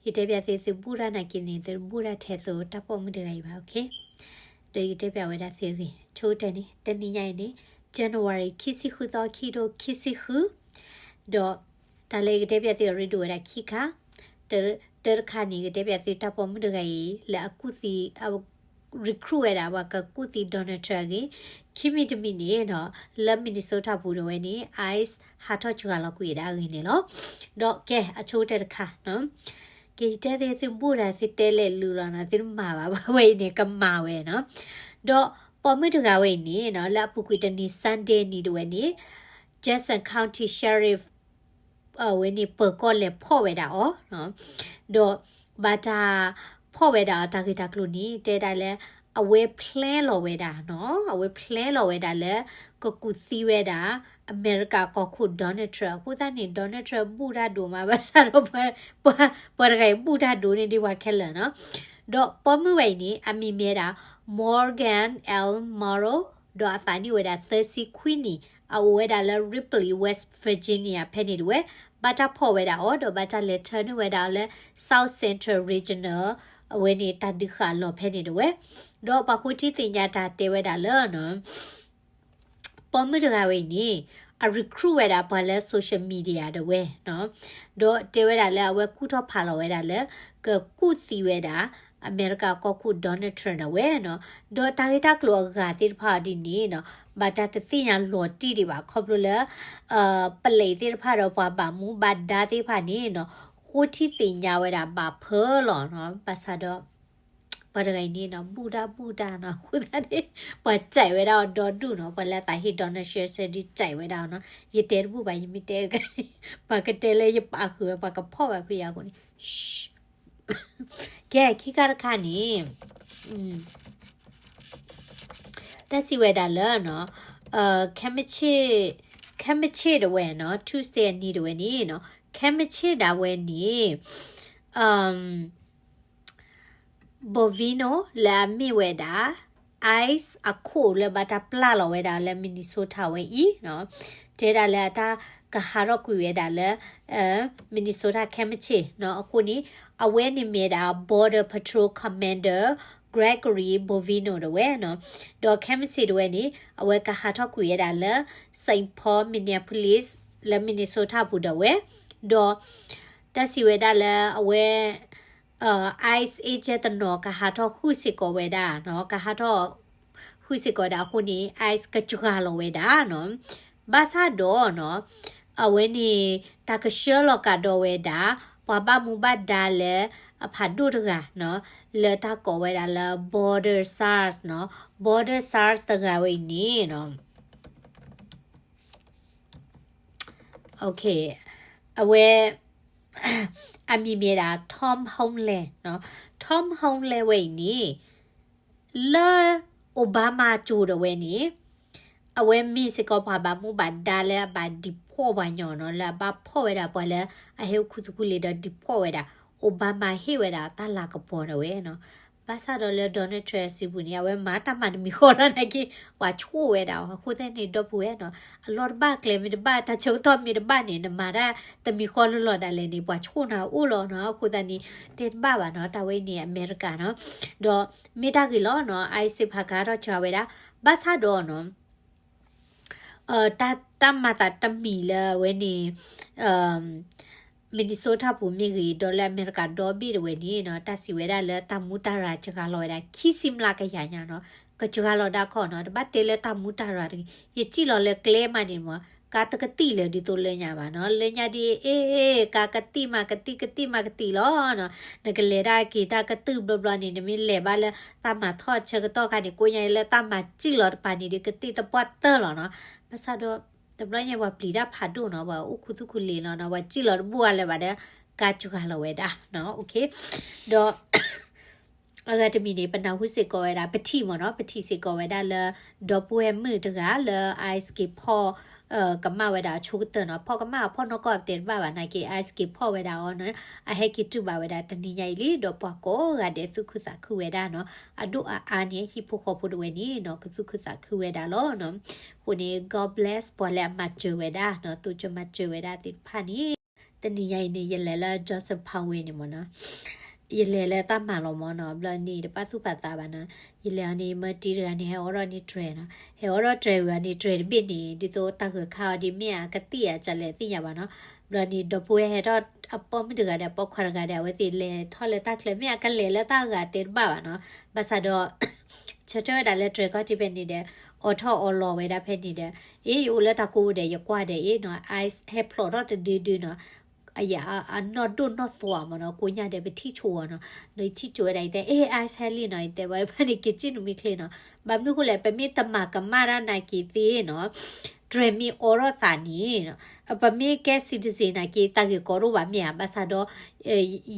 ယတဲပျးသု သုဘူၣ်တၢ်နာ်က့န့ၣ် သုတဘူၣ်တၢ်ထဲသိးတၢ်ပိာ်မုၣ်တဂၤအံၤဘၣ်, okay. ဒီးယကတဲပျးဝဲဒၣ်သုအဂ့ၢ် ဆိကတၢၢ်န့ၣ် တနံၤညါအံၤန့ၣ် January ခံဆံဃုသီ ခံထိခံဆံဃု, ဒီးတၢ်လၢယကတဲပျးသုအရ့ဒိၣ်ဝဲဒၣ်ခံခါ, တၢတခါန့ၣ် ယကတဲပျးသုတၢ်ပိာ်မုၣ်တဂၤအံၤ လၢအကူၣ်သံ recruit ဝဲဒၣ် ပှၤကကူၣ်သံ Donald Trump အဂ့ၢ်, ခံမံၤတမံၤန့ၣ်ဒီး လၢ Minnesota ပူၤဒၣ်ဝဲန့ၣ် ICE ဟးထီၣ်စှၤလီၤကွံာ်ဝဲဒၣ်အဂ့ၢ်န့ၣ်လီၤ. ဒီးကဲ အဆိကတၢၢ်တခါ, ကဲ ယတဲသု သုဘူၣ်တၢ် သုတဲလဲၤလူလီၤနီၤ, သုတမၤဘၣ် ဘၣ်ဝဲအံၤန့ၣ် ကမၤဝဲနီၤ. ဒီးပိာ်မုၣ်တဂၤဝဲအံၤန့ၣ်နီၤ လၢအပူၤကွံာ်တနံၤ Sunday နံၤဒၣ်ဝဲန့ၣ် Jackson County Sheriff အဝဲန့ၣ် ပၢၤကီၢ်လဲၤဖီၣ်ဝဲဒၣ်အီၤ, ဒီးဘၣ်တၢ်ဖီၣ်ဝဲဒၣ်အီၤ တၢ်ဂ့ၢ်တၢ်ကျိၤန့ၣ် တဲဒၣ်လၢ အဝဲ plan လီၤဝဲဒၣ်နီၤ, အဝဲ plan လီၤဝဲဒၣ်လၢ ကကူၣ်သံဝဲဒၣ် အမဲရကၤကီၢ်ခိၣ် Donald Trump အဃိသတးန့ၣ် Donald Trump ဘူၣ်တၢ်ဒိၣ်မး ဘၣ်ဆၣ်ဒီး ပှၤတဂၤအံၤဘူၣ်တၢ်ဒိၣ်န့ၢ်ဒံးပှၤခဲလၢာ်နီၤ. ဒီးပိာ်မုၣ်ဝဲအံၤန့ၣ် အမံၤမ့ၢ်ဝဲဒၣ် Morgan L. Morrow ဒီးအသးနံၣ်ဝဲဒၣ်သၢဆံခွံနံၣ်, အအိၣ်ဝဲဒၣ်လၢ Ripley, West Virginia ဖဲန့ၣ်ဒၣ်ဝဲ, ဘၣ်တၢ်ဖီၣ်ဝဲဒၣ်အီၤ ဒီးဘၣ်တၢ်လဲၤထၢနုာ်ဝဲဒၣ်အီၤလၢ South Central Regional အဝဲန့ၣ် တၢ်ဒုးဃာ်အလီၢ်ဖဲန့ၣ်ဒၣ်ဝဲ, ဒီးပှၤဃိထံသ့ၣ်ညါတၢ်တဲဝဲဒၣ်လၢ ပိာ်မုၣ်တဂၤဝဲအံၤန့ၣ် အ recruit ဝဲဒၣ်ပှၤလၢ social media ဒၣ်ဝဲနီၤ, ဒီးတဲဝဲဒၣ်လၢအဝဲကူၣ်ထီၣ်ဖးလီၤဝဲဒၣ်လၢ ကကူၣ်သံဝဲဒၣ် အမဲရကၤကီၢ်ခိၣ် Donald Trump ဒၣ်ဝဲနီၤ, ဒီးတၢ်ဂ့ၢ်တၢ်ကျိၤအဂၤသ့ၣ်တဖၣ်အီၤဒ်န့ၣ်နီၤ ဘၣ်တၢ်တသ့ၣ်ညါလီၤတံၢ်ဒံးဘၣ် ခီဖျိလၢ ပလံးသ့ၣ်တဖၣ်ဒီးပှၤဘၣ်မူဘၣ်ဒါသ့ၣ်တဖၣ်န့ၣ်နီၤ ဃိထံသ့ၣ်ညါဝဲဒၣ်ဘၣ်ဖၢလီၤနီၤ, ဘၣ်ဆၣ်ဒီး ပှၤတဂၤအံၤန့ၣ်နီၤ ဘူၣ်တၢ်ဘူၣ်တၢ်နီၤ အဃိသတးန့ၣ် ပှၤစဲးဝဲဒၣ်အီၤဒီဒူၣ်နီၤ, ပှၤလၢအသးဟ့ၣ် Donald Trump စဲးဒုးစဲးဝဲဒၣ်အီၤနီၤ, ယတဲတဘူၣ်ဘၣ် ယမ့ၢ်တဲအဂၤန့ၣ် ပှၤကတဲလၢယပာ်ဃုာ်ဝဲ ပှၤကဖီၣ်ဘၣ်ဖုးယၤအဃိန့ၣ် ကဲ ခံခါတခါန့ၣ် တၢ်စံးဝဲဒၣ်လၢ ခဲမုၢ်ဆ့ၣ် ခဲမုၢ်ဆ့ၣ်ဒၣ်ဝဲနီၤ Tuesday အနံၤဒၣ်ဝဲန့ၣ်နီၤ ခဲမုၢ်ဆ့ၣ်ဒၣ်ဝဲန့ၣ် Bovino လၢအမ့ၢ်ဝဲဒၣ် ICE အခိၣ်လၢဘၣ်တၢ်ပျၢ်လီၤဝဲဒၣ်လၢ Minnesota ဝဲအံၤနီၤ, တဲဒၣ်လၢအတၢ်ကဟးထီၣ်ကွံာ်ဝဲဒၣ်လၢ Minnesota ခဲမုၢ်ဆ့ၣ်နီၤအဃိန့ၣ် အဝဲန့ၣ်မ့ၢ်ဒၣ် Border Patrol Commander Gregory Bovino ဒၣ်ဝဲနီၤ, ဒီးခဲမုၢ်ဆ့ၣ်ဒၣ်ဝဲန့ၣ် အဝဲကဟးထီၣ်ကွံာ်ဝဲဒၣ်လၢ Saint Paul, Minneapolis လၢ Minnesota ပူၤဒၣ်ဝဲ, ဒီး တၢ်စံးဝဲဒၣ်လၢအဝဲ ICE agent တနီၤကဟးထီၣ်ဃုာ်စ့ၢ်ကီးဝဲဒၣ်နီၤ, ကဟးထီၣ်ဃုာ်စ့ၢ်ကီးဒၣ်အဃိန့ၣ် ICE ကစှၤလီၤဝဲဒၣ်နီၤ, ဘၣ်ဆၣ်ဒီးနီၤ အဝဲန့ၣ် တၢ်ကဆှၢလီၤကဒီးဝဲဒၣ် ပှၤဘၣ်မူဘၣ်ဒါလၢအဖးဒိၣ်တဂၤနီၤ, လၢတၢ်ကိးဝဲဒၣ်လၢ Border SARS နီၤ, Border SARS တဂၤဝဲအံၤန့ၣ်နီၤ အဝဲ အမံၤမ့ၢ်ဒၣ် Tom Holland နီၤ, Tom Holland ဝဲအံၤန့ၣ် လၢ Obama ကၠိဒၣ်ဝဲန့ၣ် အဝဲမ့ၢ်စ့ၢ်ကီးပှၤဘၣ်မူဘၣ်ဒါလၢအဘၣ် deport ပှၤညီနီၤ, လၢအဘၣ်ဖီၣ်ဝဲဒၣ်ပှၤလၢအဟဲအိၣ်ခူသူၣ်ခူလ့ၤဒီး deport ဝဲဒၣ် Obama ဟ့ၣ်ဝဲဒၣ်တၢ်လၤကပီၤဒၣ်ဝဲနီၤ, ဘၣ်ဆၣ်ဒီးလၢ Donald Trump စုပူၤန့ၣ် အဝဲမၤတၢ်မၤတမံၤဃီလီၤနာ်က့ ပှၤဆိၣ်ဝဲဒၣ်အီၤ အဃိသတးန့ၣ် ဒီပုၢ်ဝဲၢ်နီၤ အလီၢ်တဘၣ်ကျဲမ့ၢ်တဘၣ် တၢ်ဆၢကတီၢ်မ့ၢ်တဘၣ်န့ၣ် နမၤတၢ်တမံၤဃီလၢလီၤဒၣ်လဲာ်န့ၣ် ပှၤဆိၣ်နၤအိၣ်လီၤနီၤ, အဃိသတးန့ၣ် တဲတဘၣ်ဘၣ်နီၤ, တၢ်ဝဲအံၤန့ၣ် အမဲရကၤနီၤ, ဒီးမ့ၢ်တၢ်ဂ့ၤလီၤနီၤ, ICE ဖးကါထီၣ်စှၤဝဲဒၣ်, ဘၣ်ဆၣ်ဒီးနီၤ တၢ်မၤသးတမံၤလၢအဝဲန့ၣ် Minnesota ပူၤမ့ၢ်ဂ့ၤ ဒီးလၢအမဲရကၤဒီဘ့ၣ်ဒၣ်ဝဲန့ၣ်နီၤ, တၢ်စံးဝဲဒၣ်လၢတၢ်မူတၢ်ရၤစှၤလီၤဝဲဒၣ် ခံဆံမျးကယၤညါနီၤ, ကစှၤလီၤဒၣ်ခီနီၤ, တဘၣ်တဲလၢတၢ်မူတၢ်ရၤတဂ့ၤ, ယစံၣ်လီၤလၢကျဲမးန့ၣ်မး ကါတကသံၣ်လၢဒ်သိးလၢညါဘၣ်နီၤ, လၢညါဒ်အ့ၣ် ကါကသံၣ်မးကသံၣ် ကသံၣ်မးကသံၣ်လီၤနီၤ, နကလဲၤဒၣ်က့ၤတၢ်ကတုၢ်ဘျီဘျီန့ၣ် နမ့ၢ်လဲၤဘၣ်လၢတၢ်မၤထီၣ်ဆၢကတီၢ်ခါန့ၣ် ကိးညါလၢတၢ်မၤစံၣ်လီၤတပၤန့ၣ်ဒီး ကသံၣ်သပှၢ်တၢၢ်လီၤနီၤ, ဘၣ်ဆၣ်ဒီး တဘျီညါပှၤပျံၤတၢ်ဖးဒိၣ်နီၤ, ပှၤအိၣ်ခူသူၣ်ခူလ့ၤလီၤနီၤ, ပှၤစံၣ်လီၤတဘူၣ်အါလၢၤဘၣ်ဒီး ကါစှၤလီၤဝဲဒၣ်နီၤ, ဒီး အဂၤတမံၤန့ၣ် ပနၢ်ဟူစ့ၢ်ကီးဝဲဒၣ် ပထံၣ်မ့ၢ်နီၤ, ပထံၣ်စ့ၢ်ကီးဝဲဒၣ်လၢ ဒီပုၢ်ဝဲၢ်မုၣ်တဂၤလၢ ICE က့ၤဖီၣ် ကမၣ်ဝဲဒၣ်အဆိကတၢၢ်နီၤ, ဖီၣ်ကမၣ်အဖီၣ်နီၢ်ကီၢ်တဲတဘၣ်ဘၣ်နာ်က့ ICE က့ၤဖီၣ်ဝဲဒၣ်အီၤန့ၣ် အဟဲက့ၤတုၤဘၣ်ဝဲဒၣ်တနံၤညါအံၤလံ, ဒီးပှၤကိးဂၤဒဲးသူၣ်ခုသးခုဝဲဒၣ်နီၤ, အဒိၣ်အအါန့ၣ် ဟံၣ်ဖိဃီဖိတဝဲန့ၣ်နီၤ ကသူၣ်ခုသးခုဝဲဒၣ်လီၤနီၤ, အဃိန့ၣ် God bless ပှၤလၢအမၤစၢၤဝဲဒၣ်နီၤ, သူၣ်စၢၤမၤစၢၤဝဲဒၣ်သ့ၣ်တဖၣ်န့ၣ် တနံၤညါအံၤန့ၣ် ယလဲၤလၢ Joseph Parkway န့ၣ်မ့ၢ်နီၤ, ယလဲၤလၢတၢ်မၤလီၤမ့ၢ်နီၤ, ဘျီန့ၣ် တပာ်သူၣ်ပာ်သးဘၣ်နီၤ, ယလဲၤအီၤန့ၣ် မၢတံၤတဂၤန့ၣ် ဟဲအိးထီၣ်န့ၢ်တြဲၤနီၤ, ဟဲအိးထီၣ်တြဲၤဝံၤအီၤန့ၣ် တြဲၤတဘ့ၣ်န့ၣ် ဒ်သိးတၢ်ဂၢၤခါအီၤဒ်မ့ၢ်အကသံၣ်ဧါ ကလဲၤသ့ၣ်ညါဘၣ်နီၤ, ဘျီန့ၣ် ဒီပုၢ်ဝဲၢ်ဟဲထီၣ်အပိာ်မုၣ်တဂၤဒီး ပိာ်ခွါတဂၤဒီး အဝဲသ့ၣ်လဲၤထီၣ်လၢတၢ်ချၢ မ့ၢ်အကလဲၤလၢတၢ်ဂၤတဲတဘၣ်ဘၣ်နီၤ, ဘၣ်ဆၣ်ဒီး ဆၢထၢၣ်ဝဲဒၣ်လၢတြဲၤခီၣ်ထံးဖဲန့ၣ်ဒီး အိးထီၣ်အိးလီၤဝဲဒၣ်ဖဲန့ၣ်ဒီး အ့ ယအိၣ်လၢတၢ်ကိးဒီး ယကွၢ်ဒီး အ့နီၤ ice ဟဲဖျိးထီၣ်တဒုဒုနီၤ, အနီၢ်ဒိၣ်နီၢ်သွါမ့ၢ်နီၤ, ကိးညါဒီး ပထံၣ်ဆိအီၤနီၤ, ဒီးယထံၣ်ဆိဝဲဒၣ် ယတဲ အ့ ice ဟဲလံနီၤ, ယတဲဝဲဖဲန့ၣ် က့ၤစံၣ်နမံၤချ့နီၤ, ဘၣ်မနုၤဃိလဲၣ် ပမ့ၢ်တမၤကမၣ်တၢ်နာ်က့ၤသ့နီၤ, တြဲၤမ့ၢ်အိးထီၣ်သးန့ၣ် ပမ့ၢ်ကဲ citizen နာ်က့ၤ တၢ်ဂ့ၢ်ကီဒိၣ်ဘၣ်မ့ၢ်ဧါ, ဘၣ်ဆၣ်ဒီး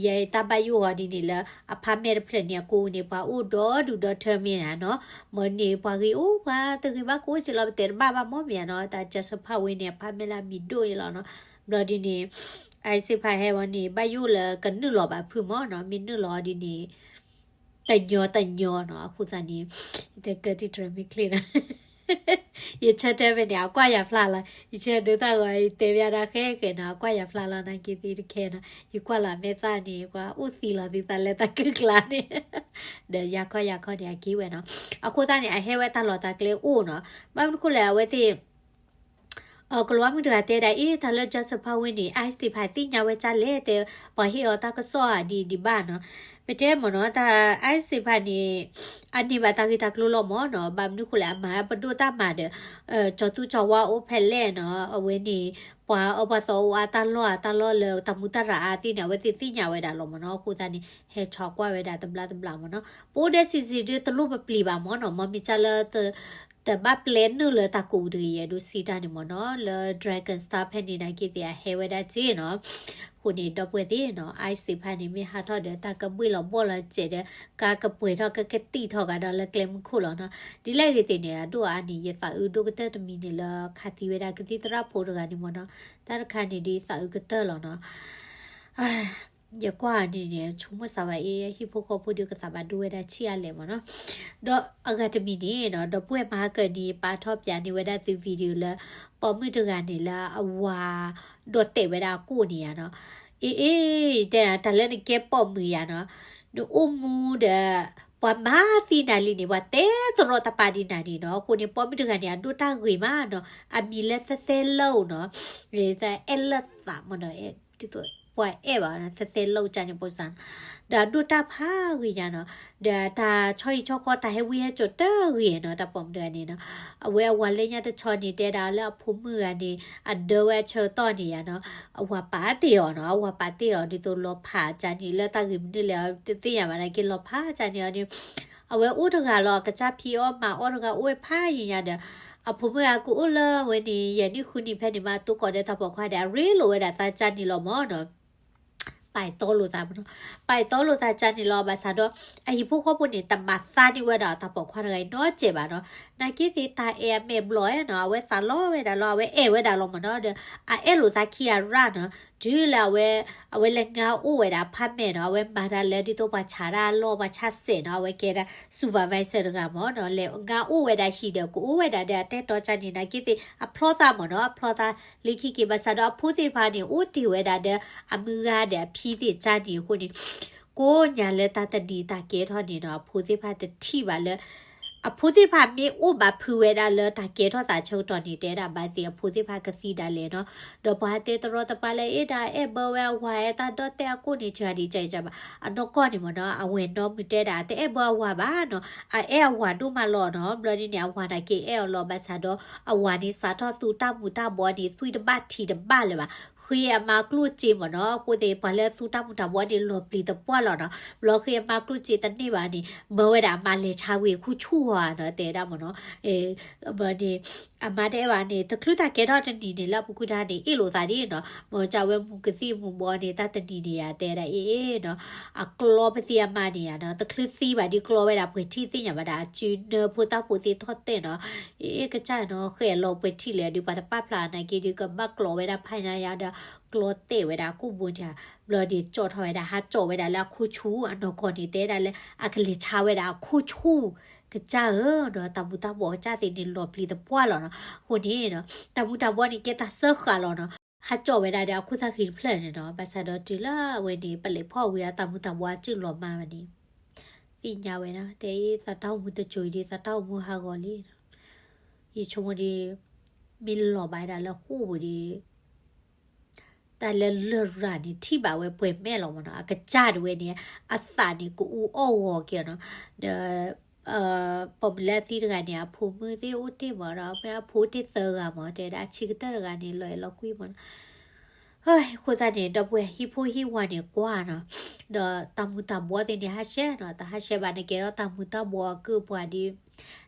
ယတၢ်ဘၣ်ယိၣ်အီၤဒ်န့ၣ်လၢ အဖါမဲာ်တဖျၢၣ်န့ၣ် အကိးန့ၣ် ပှၤအိၣ်ဒီဒူၣ်ဒီထၢမ့ၢ်ဧါနီၤ, မ့ၢ်န့ၣ် ပှၤဂ့ၤအိၣ်ပှၤတဂ့ၤဘၣ် ကအိၣ်က့ၤလီၤ ပတဲတဘၣ်ဘၣ်မ့ၢ်မ့ၢ်ဧါနီၤ, တၢ် Joseph Parkway န့ၣ် အဖါမဲာ်လၢအမံၤဒိၣ်အံၤလီၤနီၤ, ဘျီဒ်န့ၣ် ice သ့ၣ်တဖၣ်ဟဲဝဲန့ၣ် ဘၣ်ယိၣ်လၢကနုာ်လီၤဘၣ်ဖုၣ်မ့ၢ်နီၤ, မ့ၢ်နုာ်လီၤဒ်န့ၣ် တညီတညီနီၤ, အဃိသတးန့ၣ် ယတဲကၢတံၢ်တြဲၤမ့ၢ်ချ့နီၤ ယဆၢတဲဖဲန့ၣ် အကွၢ်ယၤဖျါလီၤ, ယဆၢဒုးသၣ်ဂီၤ ယတဲဘၣ်ဒၣ်ဃဲဃဲနီၤ, အကွၢ်ယၤဖျါလီၤ နာ်က့ၤသ့တခဲနီၤ, ယကွၢ်လီၤအမဲာ်သၣ်န့ၣ် ပှၤအိၣ်သံလီၤသုသးလၢတၢ်ကုၢ်ကျါန့ၣ်, ဒီးယၤခီယၤခီန့ၣ် အက့ၤဝဲနီၤ, အဃိသတးန့ၣ် အဟဲဝဲတၢ်လီၢ်တၢ်ကျဲအိၣ်နီၤ, ဘၣ်မနုၤဃိလဲၣ် အဝဲသ့ၣ် ကလီၤမုၣ်တဂၤတဲဒၣ် အ့ တၢ်လၢ Joseph Parkway န့ၣ် ice သ့ၣ်တဖၣ်သ့ၣ်ညါဝဲဒ်လဲၣ် တဲ ပှၤဟ့ၣ်အီၤတၢ်ကစီၣ်ဧါဒ်ဒ်ဘၣ်နီၤ, ပတဲမ့ၢ်နီၤ တၢ် ice သ့ၣ်တဖၣ်န့ၣ် အန့ၢ်ဘၣ်တၢ်ဂ့ၢ်တၢ်ကျိၤလီၤမ့ၢ်နီၤ, ဘၣ်မနုၤဃိလဲၣ် အမၤပဒိၣ်တၢ်မၤဒီး ကၠီၤသူကၠီၤဝါအိၣ်ဖဲလဲၣ်နီၤ, အဝဲန့ၣ် ပှၤအၢပှၤသီအိၣ်အါတၢ်လီၢ်အါတၢ်လီၢ်လၢတၢ်မူတၢ်ရၢ်အါသ့ၣ်န့ၣ် အဝဲသ့ၣ်သ့ၣ်ညါဝဲဒၣ်လီၤမ့ၢ်နီၤ, အဃိသတးန့ၣ် ဟဲဆီးကွၢ်ဝဲဒၣ်တဘျီတဘျီမ့ၢ်နီၤ, ပအိၣ်ဒဲး citizen ဒုး တလိၣ်ပပျံၤဘၣ်မ့ၢ်နီၤ, မ့မ့ၢ်ကၢ်လၢ တဘၣ်ပျဲနုာ်လၢတၢ်ကိးပူၤတဂ့ၤ ယအဲၣ်ဒိးစံးတၢ်န့ၣ်မ့ၢ်နီၤ, လၢ Dragon Star ဖဲန့ၣ် နာ်က့ၤသ့ၣ် အဟဲဝဲဒၣ်စ့ၢ်နီၤ, အဃိန့ၣ် ဒီပုၢ်ဝဲၢ်သ့ၣ်နီၤ ice သ့ၣ်တဖၣ်န့ၣ် မ့ၢ်ဟးထီၣ်ဒီး တၢ်ကဘှ့ၣ်လီၤဘှီၣ်လီၤစဲးဒီး ကါကပှဲၤထီၣ်ကကတံၢ်ထီၣ်ကဒီးလၢကျဲမုၢ်ခိၣ်လီၤနီၤ, ဒ်လဲၣ်ဂ့ၤသ့ၣ်န့ၣ် အဒိၣ်အါန့ၣ် ယသးအုးဒိၣ်ကတၢၢ်တမံၤန့ၣ်လၢ ခးသံဝဲဒၣ်ကသံၣ်သရၣ်ဖိတဂၤန့ၣ်မ့ၢ်နီၤ, တၢ်တခါန့ၣ်ဒ်သးအုးကတၢၢ်လီၤနီၤ ယကွၢ်န့ၣ်န့ၣ် ဆိကမိၣ်စၢ်ဝဲအ့ ဟံၣ်ဖိဃီဖိဒုးကသးဘၣ်ဒိဝဲဒၣ်ဆံးအါလဲၣ်မ့ၢ်နီၤ, ဒီးအဂၤတမံၤန့ၣ်နီၤ ဒီပုၢ်ဝဲၢ်မၤဟါကၢန့ၣ် ပာ်ထီၣ်ပၠးန့ၢ်ဝဲဒၣ်သု video လၢ ပိာ်မုၣ်တဂၤန့ၣ်လၢအဝၤ ဒိးတဲာ်ဝဲဒၣ်အကိၣ်န့ၣ်ယါနီၤ, အ့ အ့ တဲ တၢ်လၢနကဲပိာ်မုၣ်ယါနီၤ, နအိၣ်မူဒီး ပှၤမၤသံနၤလံန့ၣ် ပှၤတဲတရီတပါဒံးနၤန့ၣ်နီၤ, အဃိန့ၣ် ပိာ်မုၣ်တဂၤန့ၣ် အဒိၣ်တၢ်ဂ့ၤမးနီၤ, အမံၤလၢသဲသဲလိာ်နီၤ, အဲၣ်လၢသးမ့ၢ်နီၤ ပှၤအဲၣ်ဘၣ်နီၤ သဲသဲလိာ်ကၢ်န့ၣ် ပိစါနီၤ, ဒီးအဒိၣ်တၢ်ဖးဂ့ၤညါနီၤ, ဒီးတၢ်ဆီဟံၣ်ဆီဃီတၢ်ဟဲဝံဟဲစိာ်တဂ့ၤနီၤ တၢ်ပိာ်မုၣ်တဂၤန့ၣ်နီၤ, အဝဲအဝၤလၢညါတဆီန့ၣ် တဲဒၣ်လၢအဖိမုၣ်ဂၤန့ၣ် အဒၢဝဲအဆၢကတီၢ်န့ၣ်ယါနီၤ, အဝၤပာ်တ့ၢ်အီၤနီၤ, အဝၤပာ်တ့ၢ်အီၤဒ်သိးလီၤဖးကၢ်န့ၣ် လၢတၢ်ဂ့ၢ်မနုၤလဲၣ် တသ့ၣ်ညါဘၣ်နာ်က့ လီၤဖးကၢ်န့ၣ်အီၤန့ၣ် အဝဲအိၣ်တဂၤလီၤ ကစၢ်ဖံးအီၣ်မၤအီၣ်တဂၤအိၣ်ဝဲဖးယံာ်ညါဒီး အဖိမုၣ်အကအိၣ်လၢဝဲန့ၣ် ယဲၢ်နံၣ်ဃုနံၣ်ဖဲန့ၣ်မး တိၢ်ကီးဒီးတၢ်ပိာ်ခွါဒီး အရ့လိာ်ဝဲဒၣ်သးကၢ်န့ၣ်လီၤမ့ၢ်နီၤ, ပာ်တီလိာ်သးမ့ၢ်နီၤ, ပာ်တီလိာ်သးကၢ်န့ၣ်လီၤ ဘၣ်ဆၣ်ဒီး အဟံၣ်ဖိဃီဖိန့ၣ် တမၤသးန့ၢ်ဝဲဒၣ်တၢ်ပိာ်ခွါတဂၤအံၤနီတစဲးဘၣ်နီၤ, နာ်က့သ့ၣ်တၢ်အဲၣ်အမဲာ်ဘျီၣ်နီၤ, အဝဲသးလီဝဲဒၣ်လီၤ အဝဲအဲၣ်ဝဲဒၣ်လီၤမ့ၢ်နီၤ, ဒီး အအဲၣ်လိာ်သးခံအရၣ်နီၤ, တုၤလၢအဝဲ အဝဲလဲၤငါအိၣ်ဝဲဒၣ် apartment နီၤ, အဝဲမၤတၢ်လၢဒ်သိးပှၤဆါတၢ်အလီၢ် ပှၤဆါစဲးနီၤ, အဝဲကဲဒၣ် supervisor တဂၤမ့ၢ်နီၤ, လဲၤငါအိၣ်ဝဲဒၣ်ဟံၣ်ဒီး ကအိၣ်ဝဲဒၣ်ဒီး အတဲတီကၢ်န့ၣ် နာ်က့သ့ၣ် အဖျီသးမ့ၢ်နီၤ, အဖျီသးလၢခံက့ၤ ဘၣ်ဆၣ်ဒီးအဖိသ့ၣ်တဖၣ်န့ၣ် အိၣ်တ့ၢ်ဝဲဒၣ်ဒီး အမုၢ်ဂၤဒီးအဖံသ့ၣ်ကၢ်န့ၣ်အဃိန့ၣ် ကိးညါလၢတၢ်တနံၤတၢ်ကဲထီၣ်န့ၣ်နီၤ, အဖိသ့ၣ်တဖၣ်တထံၣ်ဘၣ်လၢ အဖိသ့ၣ်တဖၣ်မ့ၢ်အိၣ်ဘၣ်ဖုးဝဲဒၣ်လၢတၢ်ကဲထီၣ်သးဆၢကတီၢ်န့ၣ် တဲဒၣ်ဘၣ်သ့ၣ်အဖိသ့ၣ်တဖၣ်ကသံဒၣ်လဲာ်နီၤ, ဒီးပှၤတဲတရီတပါလၢ အ့ဒၣ်အဲၣ်ဘၢဝဲအဝၤ အဲၣ်တၢ်ဒီၣ်တဲာ်အကိၣ်န့ၣ် စှၤဒံးကၢ်အံၤကၢ်ဘၣ်, အနီၢ်ကီၢ်န့ၣ်မ့ၢ်နီၤ အဝဲၢ်နီၢ်မုၢ်တဲဒၣ် တအဲၣ်ဘၢအဝၤဘၣ်နီၤ, အအဲၣ်အဝၤဒိၣ်မးလီၤနီၤ, ဘျီဒ်န့ၣ် အဝၤနာ်က့အဲၣ်အီၤလီၤ ဘၣ်ဆၣ်ဒီး အဝၤန့ၣ်စးထီၣ်သူတၢ်မူၤတၢ်ဘှီးန့ၣ် သွံၣ်တဘၣ်ထံတဘၣ်လၢၤဘၣ်, ဃ့အမါကျိၣ်စ့မ့ၢ်နီၤ, အဃိသ့ၣ် ပှၤလၢသူတၢ်မူၤတၢ်ဘှီးန့ၣ် လီၤပျံၤသပှၢ်လီၤနီၤ, ဘျီဃ့အမါကျိၣ်စ့တန့ၢ်ဘၣ်န့ၣ် မၢဝဲဒၣ်အမါလဲၤဆါဝံၤခူၣ်ဆူၣ်ဧါနီၤ, တဲဒၣ်မ့ၢ်နီၤ, ဘျီန့ၣ် အမါတအဲၣ်ဘၣ်န့ၣ် တချုးတၢ်ကဲထီၣ်တနံၤန့ၣ် လၢအပူၤကွံာ်တဟါန့ၣ် အ့ၣ်လိာ်သးဒ်နီၤ, မ့ၢ်ကၢ်ဝဲမူၤကသံၣ်မူၤဘှီးန့ၣ် တၢ်တနံၤန့ၣ်ယါ တဲဒၣ်အ့ၣ်အ့ၣ်နီၤ, အကျီပသံအမါန့ၣ်ယါနီၤ, တချုးသံဘၣ်ဒ်ကျီဝဲဒၣ်ပှဲၤထံၣ်သ့ၣ်ညါဘၣ်ဒၣ် အစုနၢဖိတၢ်ဖိသ့ၣ်ထီၣ်တဲာ်နီၤ, အ့ၣ်ကစၢ်နီၤ ဃဲလီၤပှဲၤထံၣ်လဲၣ်ဒီး ပှၤတပာ်ဖျါနာ်က့ဒီး ကဘၣ်ကျီဝဲဒၣ်ဖးညါယါဒီး ကျီတဲာ်ဝဲဒၣ်အကိၣ်ဘိန့ၣ်, ဘျီဒ်ကၠီၣ်ထီၣ်ဝဲဒၣ် ဟးကၠီၣ်ဝဲဒၣ်လၢအခိၣ်ဆူၣ်အနီၢ်ကီၢ်န့ၣ် တဲဒၣ်လၢ အကလဲၤဆါဝဲဒၣ်အခိၣ်ဆူၣ်, ကစၢ်ဧၢနီၤ, တၢ်မူၤတၢ်ဘှီးကစၢ်သ့ၣ်န့ၣ် လီၤပျံၤသပှၢ်လီၤနီၤ, အဃိန့ၣ် တၢ်မူၤတၢ်ဘှီးန့ၣ် ကဲတၢ်စၢဃာ်လီၤနီၤ ဟးကၠီၣ်ဝဲဒၣ်ဒီးအခိၣ်သၣ်ဃံတဖျၢၣ်န့ၣ်နီၤ, ဘၣ်ဆၣ်ဒီးတုၤလၢအဝဲန့ၣ် ပလဲၤဖီၣ်ဝံၤအတၢ်မူၤတၢ်ဘှီးအစုၣ်လီၤမၢ်ဝဲန့ၣ်, သ့ၣ်ညါဝဲဒၣ် တဲအံၤသးတၢ်အိၣ်မူတစိၤအံၤဒီး သးတၢ်အိၣ်မူဟးဂီၤလံနီၤ. ယဆိကမိၣ်ဒီး မ့ၢ်လီၤဘၣ်ဒၣ်လၢဃိာ်ပူၤဒီး တၢ်လၢလရာ်န့ၣ် ထံၣ်ဘၣ်ဝဲပှဲၤမဲာ်လီၤမ့ၢ်နီၤ, အကစၢ်တဝဲန့ၣ် အသးန့ၣ် ကအူအီၣ်ဂီၤက့ၤနီၤ, ဒီး ပိာ်မုၣ်လၢအသံတဂၤန့ၣ် အဖိမုၣ်သ့ၣ်အိၣ်တ့ၢ်မ့ၢ်ဒီး မ့ၢ်အဖိအိၣ်တ့ၢ်သၢဂၤမ့ၢ် တဲဒၣ်အဆံးကတၢၢ်တဂၤန့ၣ် လီၤအဲၣ်လီၤကွံမ့ၢ်နီၤ. အဃိသတးန့ၣ် ဒီပုၢ်ဝဲၢ် ဟံၣ်ဖိဟံၣ်ဝၤန့ၣ်ကွၢ်နီၤ, ဒီးတၢ်မူၤတၢ်ဘှီးသ့ၣ်န့ၣ် ဟးဆှဲးနီၤ, တဟးဆှဲးဘၣ်န့ၣ် ကဲထီၣ်တၢ်မူၤတၢ်ဘှီးအကုၢ်အပှၤဒီး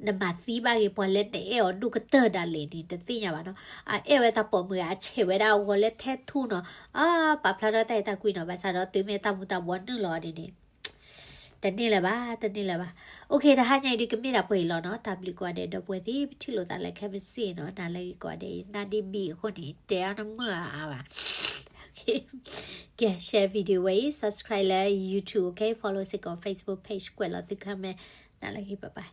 နမၤသံဘၣ်က့ၤပှၤလၢနအဲၣ်အီၤဒိၣ်ကတၢၢ်ဒၣ်လဲာ်န့ၣ် တသ့ၣ်ညါဘၣ်နီၤ. အအဲၣ်ဝဲတၢ်ပိာ်မုၣ် အဆဲးဝဲဒၣ်အဂီၤလၢထဲထူၣ်နီၤ, အပာ်ဖျါထီၣ်တၢ်အဲၣ်တၢ်ကွံနီၤ, ဘၣ်ဆၣ်ဒီးတုၤမ့ၢ်တၢ်မူၤတၢ်ဘှီးနုာ်လီၤဒ်န့ၣ် တန့ၢ်လၢၤဘၣ် တန့ၢ်လၢၤဘၣ်. အိၣ်ခ့ တဟါညါအံၤဒုးကမ့ၢ်ဒၣ်ပှဲၤအံၤလီၤနီၤ, တၢ်ဘျုးကိးဂၤဒဲး ဒီပုၢ်ဝဲၢ်သ့ၣ် ပထံၣ်လိာ်သးလၢခဲမုၢ်ဆ့ၣ်နီၤ, နၤလၢဂ့ၤကိးဂၤဒဲးအံၤ နၤဒ့ဘံၣ်အဃိန့ၣ် တဲအါနမုၢ်အါဘၣ်. ကဲ share video ဝဲအံၤ subscribe လၢ YouTube, OK, follow စ့ၢ်ကီး Facebook page ကွဲးလီၤသု comment, နၤလၢဂ့ၤ bye bye.